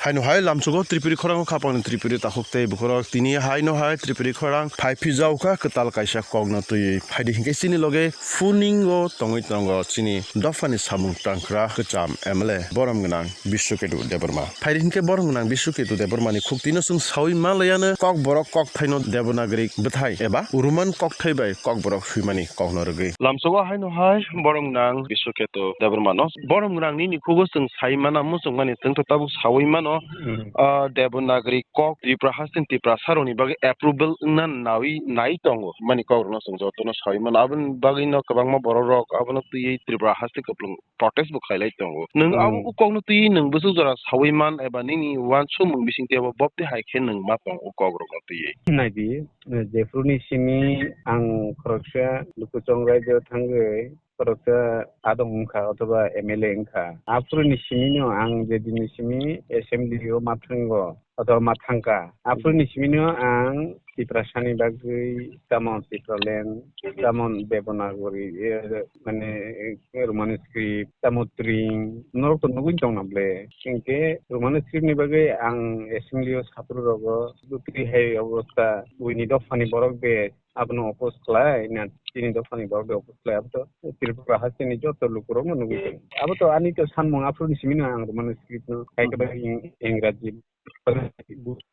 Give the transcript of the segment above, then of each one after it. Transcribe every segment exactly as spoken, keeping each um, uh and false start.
Haino hai lamsogo Tripuri khorang khapangni Tripuri takhuk tei bukhorok tini haino hai Tripuri khorang phai phijao kha kwtal kaisa kokno twiwi. Phaidi hinkhe chini loge phuningo tongwi tongo chini dophani samung tangkra kwcham M L A borom gwnang Biswaketu Debbarma. Phaidi hinkhe borom gwnang Biswaketu Debbarmani khuktino chwng sawi manlaiano kok borok kok thaino Devanagari bwthai eba Roman kokthai bai kokborok swimani kokno rwgwi. Lamsogo haino hai borom gwnang Biswaketu Debbarmano. Borom gwnang nini khugo chwng sai mana muchungmani chwngto tabuk sawi mano. Hmm. Ah, Devanagari kok Tripura hasteni Tiprasarokni bagwi approval wngna nawi nai tongo hwnmani kokrokno chwng jotono sawi mano. Aboni bagwino kwbangma bororok abono twiwi Tripura haste kwplwng protest bo khailai tongo. Nwng abo Hmm. o kokno twiwi nwng bwswk jora sawi man eba nini uansukmung bisingtwi abo bopte hai khe nwng ma tong o kokrokno twiwi? Naidi, eh, jephuruni simi ang khoroksa lukuchong raijao thangwi khoroksa adong wngkha othoba M L A wngkha. Aphuruni simino ang je dini simi assembly o ma thango, othoba ma thangkha. Aphuruni simino ang Tiprasani bagwi tamo Tipraland, tamo Devanagari, eh, mane, eh, Roman script, tamo tring, norok to nugwi tongna ble. Hinkhe Roman script ni bagwi ang assembly o saphuru rogo, bwtwi hai obostha, buini dophani borok de, abono oppose khlai, na chini dophani borok de oppose khlai, abo to Tripura hasteni joto lukurokno nugwi tongo. Abo to ani to sanmung aphuruni simino ang Roman script no, hai khe bai Ingraji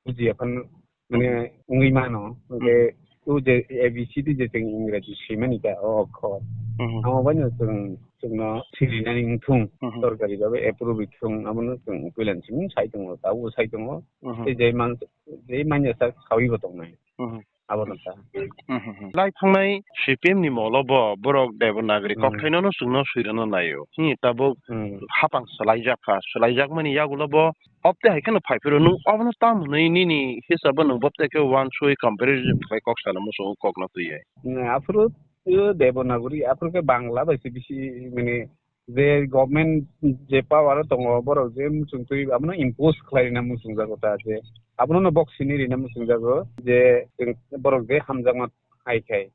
bujiya phan mane wngwi mano, hwnkhe o je A B C D je chwng Ingraji swimani ta o okhor. Mhm. Amo baino chwng, chwngno sirinani wngthung, Mhm. sorkari babe approve wngthung, abono chwng puilan simi sai tongo, tabukbo sai tongo. Mhm. Tei je man, je manya sak sawi bo tongnai. Mhm. Abono ta. Mhm. Lai thangnai C P M ni molo bo borok Devanagari Hmm. kokthaino no chwngno swirano naio. Hi tabuk Hmm. hapang swlaijak kha, swlaijakmani yagulo bo obte hai kheno phai phiro nwng obono tam hwnwi nini hisabo nwng bopte khe uansugwi comparison khlai kok sana muchungo kokno twiwi. Hmm, aphuru o Devanagari, aphuru khe Bangla bai se bisi, mane, je government je power o tongo, borok je muchung twi abono impose khlai rina muchung jago ta, je abono no bok sini rina muchung jago, je chwng borok je hamjakma hai khai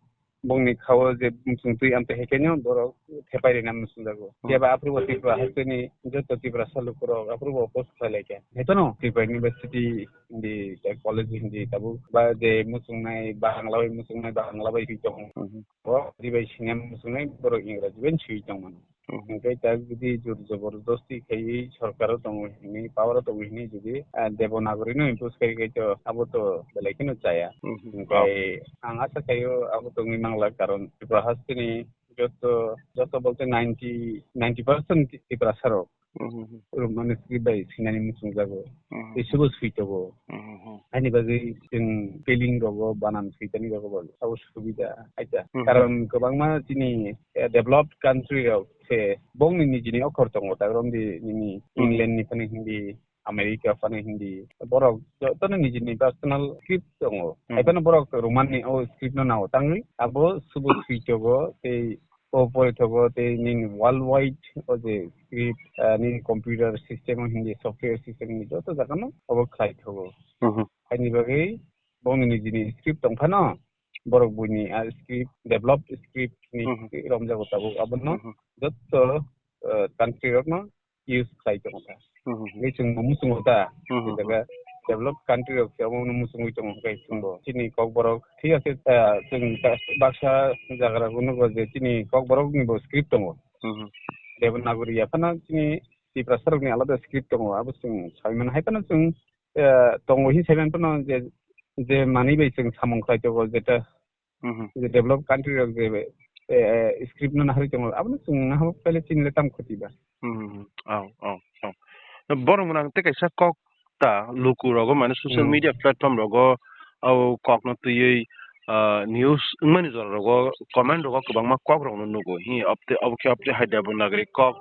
bongni khao je muchung twi amte hai khe no borok thepai rina muchung jago. Hmm. Phiya ba aphuru bo Tripura hasteni joto Tiprasa lukurok aphuru bo oppose khlai lai kha. Hai to no Tripura University hindi, college hindi tabuk ba je muchungnai Bangla bai muchungnai Bangla bai twi tongo. Hmm. O ri bai sini muchungnai borok Ingraji bai swi tong mano. Mhm. Hingke ta jodi jor jobor josti khaiwi sorkaro tongo hini, power o tongo hini jodi, ah, Devanagari no impose khai khai to abo to belai kheno chaya. Mhm. Hingke ang asa khaio abo tongwi mangla, karon Tripura hasteni joto, joto bolte ninety, ninety percent Tiprasa rok Mhm. Roman script bai sinani muchung jago. Mhm. Tei subo swi tongo. Mhm. Ani bagwi chwng spelling rogo, banan switani rogo bo sabo subida aita. Mhm. Karon kwbangma chini, eh, developed country rok se bongni nijini okhor tongo, ta romdi nini Mhm. England ni phano hindi, America phano hindi. Borok jotono nijini personal script tongo. Mhm. Haiphano borok Roman ni o script no nao tangwi abo subo swi tongo tei o poithogo tei nini worldwide o je script, ah, nini computer system o hindi, software system hindi joto jagano obo khlai thogo. Mhm. Haini bagwi bongni nijini script tongphano borok buini a script, developed script ni Mhm. romjago tabuk abono Mhm. joto, ah, country rokno use khlai tongo ta. Mhm. Tei chwng bo muchungo ta. Mhm. Jaga developed country rok se omo no muchungwi tongo khe chwng bo. Chini Kokborok thik ase, ah, chwng ta-, baksa jaga rok nugo je chini Kokborok ni bo script tongo. Mhm. Devanagari ya phano chini Tiprasa rok ni alada script tongo. Abo chwng sai mano hai phano chwng, ah, tongo hin sai mano phano je, je manwi bai chwng samung khlai tongo jeta Mhm. Je developed country rok je, eh, script no naharwi tongo, abono chwng nahabo paile chini le tam khoti ba. Mhm. Oh, oh, oh. Borok mwnang tei kaisa kok ta luku rogo mane social Hmm. media platform rogo o kok no twiwi, ah, news wngmani jora rogo comment rogo kwbangma kok rok no nugo. Hi, obte, obo khe obte hai Devanagari kok,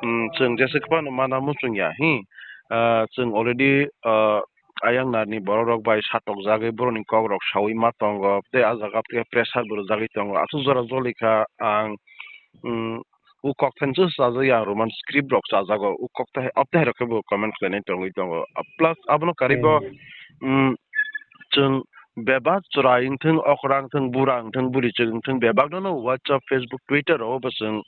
hmm, chwng jesa kwbangno mana muchung ya. Hi, ah, chwng already, ah, ayang narni borok rok bai satokjagwi borokni kok rok sawi ma tongo, tei ah jaga tei pressure bo rwjagwi tongo. Aswk jora jolikha ang, mm, o kok thainwi chajagwi ang Roman script rok chajago. O kok tai, obtwi hai rok khe bo comment khlainai tongwi tongo. Ah, plus abono karwi bo, Hmm. mm, chwng bebak chwrai wngthwng, okra wngthwng, bura wngthwng, bwrwi chwng wngthwng, bebak no no WhatsApp, Facebook, Twitter rok bo chwng,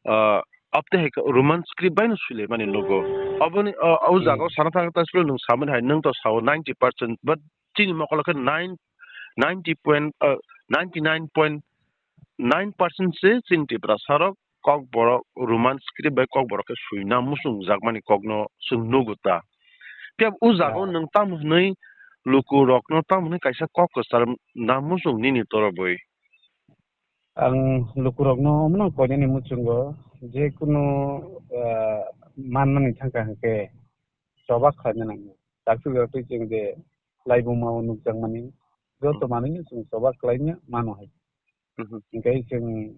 ah, Abte hai khe Roman script bai no swilaimani nugo. Aboni, o, o Hmm. jaga o sana thang ta silo nwng samani hai nwng to sao ninety percent, but chini mokolo khe nine, ninety point, uh, ninety nine point nine percent se chini Tiprasa rok Kokborok Roman script bai Kokborok khe swina muchung jakmani kokno chwng nugo ta. Phiya o jaga o Ah. nwng tamo hwnwi luku rokno tamo hwnwi kaisa kok kwchar na muchung nini torobwi? Ang lukurokno omono koinani muchungo, je kunu, ah, manmani thangkha hwnkhe choba khlaina nango. Dakti dakti chwng je laibuma o nukjakmani, joto Hmm. manwino chwng choba khlaina mano hai. Mhm. Hwnkhe chwng,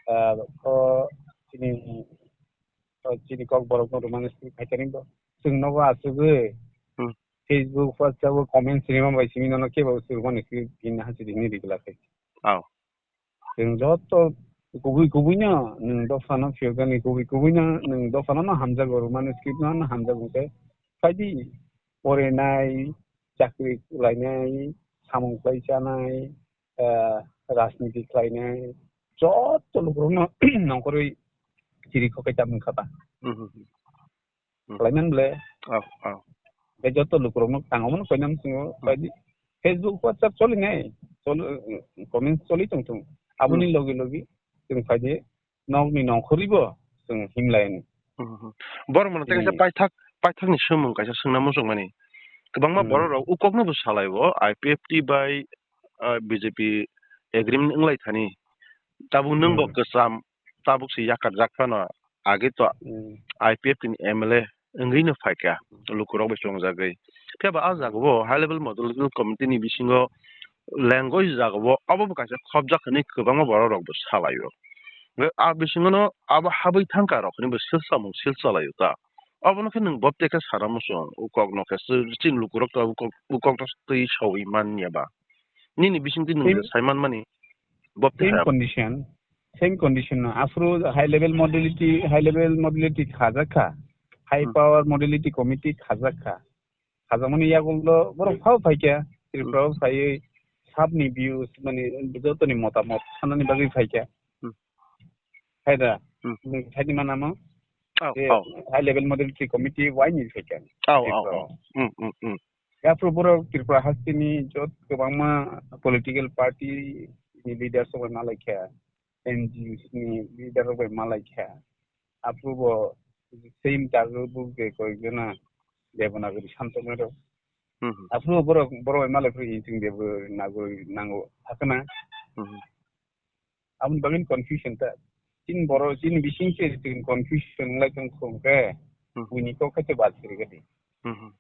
ah, o chini, o chini Kokborokno Roman script phaikani bo chwng nogo achugwi Hmm. Facebook, WhatsApp o comment sinima bai simi nono kebo Roman script hinna hachidi hinwi rigla khai. Oh. Chwng joto kubui kubui no nwng dophano phiyokjani, kubui kubui no nwng dophano no hamjago, Roman script no no hamjago hwnkhe phaidi porinai, chakri lainai, samung khlai chanai, ah, rajniti khlainai, joto lukurokno nongkhorwi chiri khokhe chamung khata. Mhm. Hmm. Khlaiman ble. Oh, oh. Tei joto lukurokno tangomano koinam singo Hmm. phaidi Facebook, WhatsApp cholinai, chol-, comments choli tongthung. Aboni Hmm. logi logi chwng phaidi nokni nongkhorwibo chwng himlaini. Hmm, hmm. Borok mano tei kaisa Chini paithak, paithakni swngmung kaisa swngna muchungmani. Kwbangma Hmm. borok rok ukokno bo salai bo, I P F T bai, ah, B J P agreement wnglai thani. Tabuk nwng bo Hmm. kwcham, tabuk se yakar jak phano. Age to Hmm. I P F T ni M L A wngwi no phaikha, lukurok bai chongjagwi. Phiya ba a Hmm. jagao high level model committee ni bisingo language jagao abo bo kaisa khobjak hinwi kwbangma borok rok bo salaio. Hwnkhe a bisingo no abo habwi thangkha rok hinwi bo sil samung sil chalaio ta. Obono khe nwng bob tekhe sana muchung, u kok no khe chini lukurok to u kok, u kok no twi sawi man ya ba. Nini bisingtwi nwng je Same sai manmani, bob twi Same hai. Condition, same condition no. Aphuru high level modality, high level modality khajak kha, high Hmm. power modality committee khajak kha. Khajakmani yagulo borok Hmm. phao phaikha, Tripura o Hmm. phaiwi sabni views, mani jotoni motamot sanani bagwi phaikha. Hmm. Hai da, Hmm. nwng saidi manamo? Oh, je oh. High level modality committee waini phaikha. Oh, oh, Tripura o. Oh. Hmm, hmm, hmm. Yaphuru borok Tripura hasteni jot kwbangma political party ni leaders rok bai malaikha, N G Os ni leader rok bai malaikha. Aphuru bo same target bo je koyekjona Devanagari samsoknai rok. Hmm, hmm. Aphuru borok, borok bai malaiphuru hinwi chwng Devanagari nango sakna. Hmm, hmm. Aboni bagwi confusion ta. Chini borok, chini bising se chwng confusion wngwi tong khe, Hmm. buini kok khe bad siri gadi. Hmm.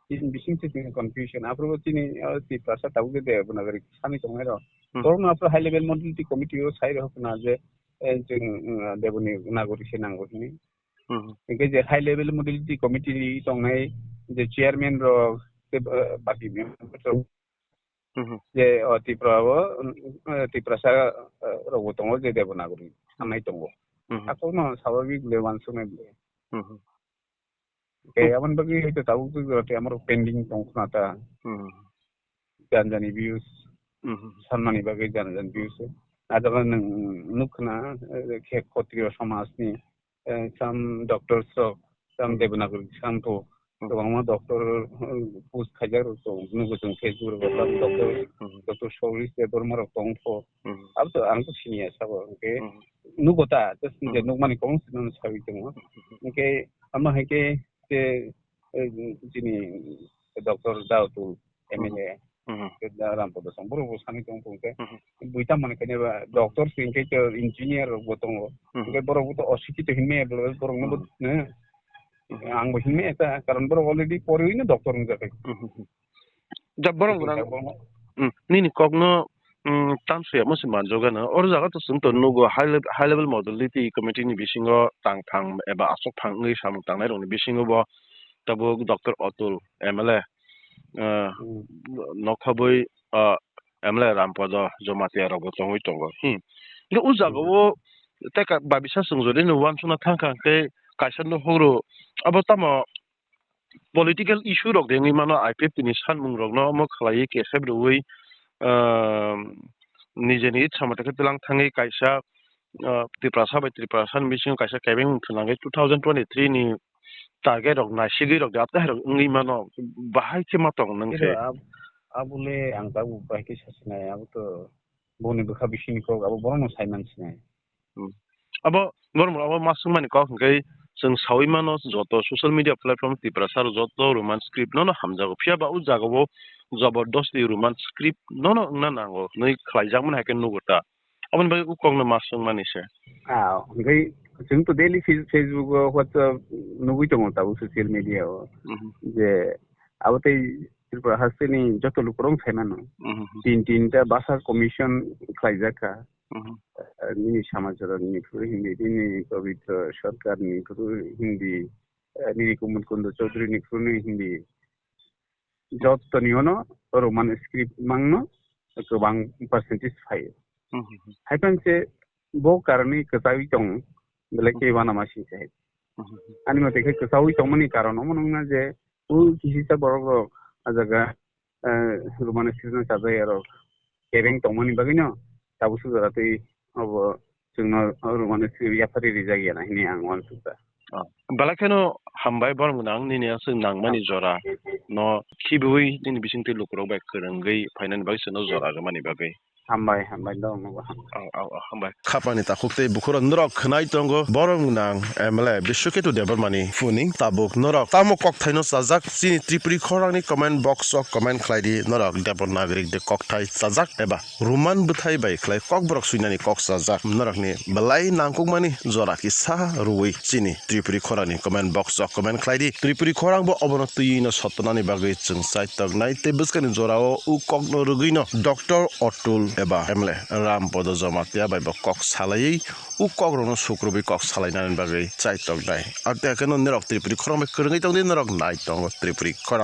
Chini bising se chwng confusion. Aphuru chini, o, Tiprasa tabuk de Devanagari sani tongnai rok. Hmm. Borokno aphuru high level modality committee o sai rok na je, eh, chwng, mm, Devanagari se nango hini. Hmm. Hingke je high level modality committee tongnai je chairman rok, te, eh, party member rok, Mhm. Je, o, Tripura o, mm, eh, Tiprasa, eh, rokbo tongo, je Devanagari sanai tongo. Mhm. Hakokno swabhabik le wansuknai le. Mhm. Tei aboni bagwi hwnkhe tabuk twi jora tei amorok pending tong khna ta. Mhm. Jani jani views, Mhm. sanmani bagwi jani jani views. A jaga nwng nuk khna, eh, khe Khotriyo somajni eh, some doctors rok, some Hmm. Devanagari sam tho, Hmm. kwbangma doctor, eh, post khaijak rok tong, nugo chwng Facebook rok, some doctor, Hmm. Doctor Saurish Debbarma rok tong tho. Hmm. Abo to ang to sini ya sabo, hwnkhe Hmm. nugo ta, just Hmm. je nukmani kok no sawi tongo. Hmm. Hwnkhe amo hai khe je, eh, chini Doctor Daotul, Mhm. M L A, Mhm. Ke da Rampada song, borok bo sani tong tong khe. Mhm. Buita mani kanya ba, doctor sing khe to engineer rok bo tongo. Mhm. Hingke borok bo to osikito hinmaya, borok no bo, Mhm. ne? Mhm. Ang bo hinmaya ta, karon borok already poriwi no doctor wngjakai. Mhm. Ja, borok Hingke rang, ta borok no mm, nini kok no, mm, tamsuya mo se manjogano. Oro jaga to chwng to nugo high level, high level modality committee ni bisingo tang phang eba asok phang wngwi samung tangnai rokni bisingo bo tabuk Doctor Atul, M L A, eh, Hmm. nokha bui, eh, M L A Rampada Jamatia rok bo tongwi tongo. Hmm. Hingke o jaga Hmm. o tei ka-, babisa chwng jodi no uansukna thang kha hingke kaisa nohoro abo tamo political issue rok de wngwi mano I P F T ni sanmung rok no omo khlaiwi kesep rwui, ah, nijeni itsa mata khe twilang thangwi kaisa ah, Tiprasa bai Tiprasa ni bisingo kaisa kebeng wngkha nangwi two thousand twenty-three ni target rok naisigwi rok de, atwhai rok wngwi mano, bahai khe ma tong nang se. Khe ab-, abole ang tabuk bahai khe sasinai, abo to boni bwkha bisingni kok, abo borokno saiman sinai. Hmm. Abo, borok abo ma swngmani kok hwnkhe chwng saui mano, joto social media platform Tiprasa rok joto Roman script no no hamjago, phiya ba o jagao jobordosti Roman script no no wngna nango hwnwi khlaijakmani hai khe nugo ta. Aboni bagwi o kokno ma swngmani se. Ah, hwnkhe chwng to daily Face-, Facebook o, WhatsApp nugwi tongo tabuk social media o. Mhm. Je abo tei Tripura hasteni joto lukurok sai mano. Mhm. Tin tinta bhasha commission khlaijak kha. Mhm. Ah, nini samajrokni phuru hindi, nini Pabitra Sarkarni phuru hindi, ah, nini Kumud Kundo Chaudhuryni phuru hindi. Jottoni ono Roman script mangno kwbang percentage phaio. Mhm. Hai phano se bo karonwi kwchaui tongo, belai khe uanama sing se hai. Mhm. Ani mate khe kwchaui tongmani karon omo wngna je o kisisa borok rok a jaga, eh, Roman script no chajak ya rok kebeng tongmani bagwi no tabuk sujara tei obo chwngno Roman script yaphari rijak ya na hwnwi ang uansukha. Ah, belai kheno hambai borok gwnang nini aswk nangmani jora no khibiui nini bisingtwi lukurok bai kwrwngwi phainani bagwi chwngno jora rwmani bagwi. Hambai, hambai, dong, nobo hambai. Au, au, au, hambai. Khapani takhuk tei bukhuro norok khwnai tongo, borom gwnang M L A Biswaketu Debbarmani phuning tabuk norok tamo kokthaino chajak chini Tripuri khorangni comment box o comment khlai di norok Devanagari de kokthai chajak eba Roman bwthai bai khlai kokborok swinani kok chajak norokni belai nangkukmani jora kisa rwui chini Tripuri khorangni comment box o comment khlai di. Tripuri khorang bo obono twiwi no sotonani bagwi chwng chai tongnai tei bwskangni jorao o kokno rwgwino Doctor Atul eba M L A Ram Podo Jamatia bai bo kok salaiwi o kokrokno sukrubwi kok salainani bagwi chai tongnai. Ate hakheno norok Tripuri khorang bai kwrwngwi tongdi, norok nai tongo Tripuri khorang.